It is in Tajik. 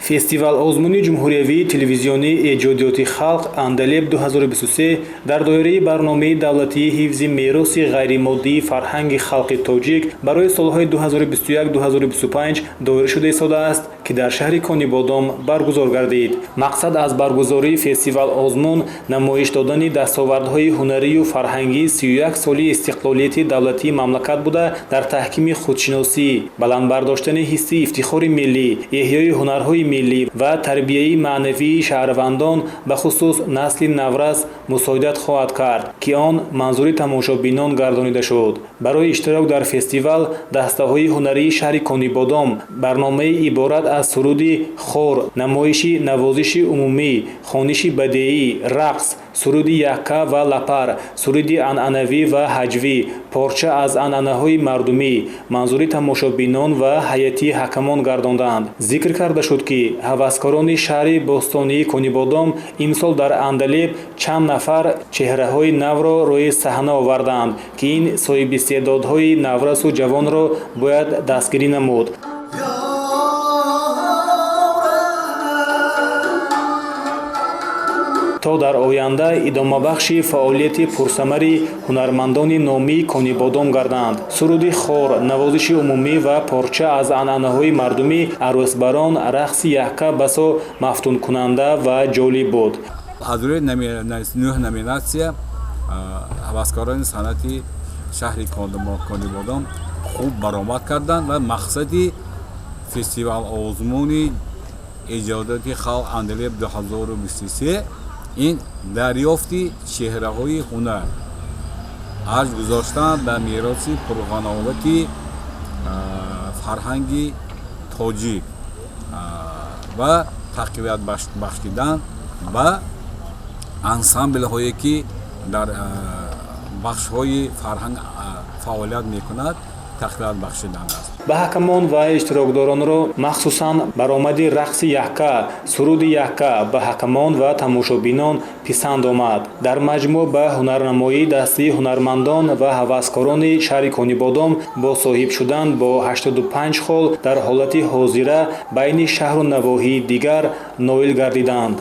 Фестивал озмуни ҷумҳуриявии телевизионии эҷодиёти халқ «Андалеб 2023» дар доираи барномаи давлатии ҳифзи мероси ғайримоддии фарҳанги халқи тоҷик барои солҳои 2021-2025 доир шуда истодааст, ки дар шаҳри Конибодом баргузор гардид. Мақсад аз баргузории фестивал озмун намоиш додани дастовардҳои ҳунарию фарҳангии 31 соли истиқлолияти давлатии мамлакат буда, дар таҳкими худшиносӣ, баланд бардоштани ҳисси ифтихори миллӣ, эҳёи ҳунарҳои миллӣ ва тарбияи маънавии шаҳрвандон, бахусус насли наврас, мусоидат хоҳад кард, ки он манзури тамошобинон гардонида шуд. Барои иштирок дар фестивал дастаҳои ҳунарии шаҳри Конибодом барномаи иборат аз суруди хор, намоиши навозиши умумӣ, хониши бадеӣ, рақс, суруди якка ва лапар, суруди анъанавӣ ва ҳаҷвӣ, порча аз анъанаҳои мардумӣ манзури тамошобинон ва ҳайати ҳакамон гардонданд. Зикр карда шуд, ки ҳаваскорони шаҳри бостонии Конибодом имсол дар «Андалеб» чанд нафар чеҳраҳои навро рӯи саҳна оварданд, ки ин соҳибистеъдодҳои наврасу ҷавонро бояд дастгирӣ намуд, то дар оянда идомабахши фаъолияти пурсамари ҳунармандони номии Конибодом гарданд. Суруди хор, навозиши умумӣ ва порча аз анъанаҳои мардумӣ, арӯсбарон, рақси якка басо мафтункунанда ва ҷолиб буд. Аз рӯи нӯҳ номинатсия ҳаваскорони санъати шаҳри Конибодом хуб баромад карданд ва мақсади фестивал озмуни эҷодиёти халқ «Андалеб 2023» ин дарёфти чеҳраҳои ҳунар, арҷ гузоштан ба мероси пурғановати фарҳанги тоҷик ва тақвият бахшидан ба ансамблҳое, ки дар бахшҳои фарҳанг фаъолият мекунад, тақвият бахшидан аст. Ба ҳакамон ва иштирокдоронро махсусан баромади рақси якка, суруди якка ба ҳакамон ва тамошобинон писанд омад. Дар маҷмӯъ, ба ҳунарнамоии дастии ҳунармандон ва ҳаваскорони шаҳри Конибодом бо соҳиб шудан бо 85 хол дар ҳолати ҳозира байни шаҳру навоҳии дигар ноил гардиданд.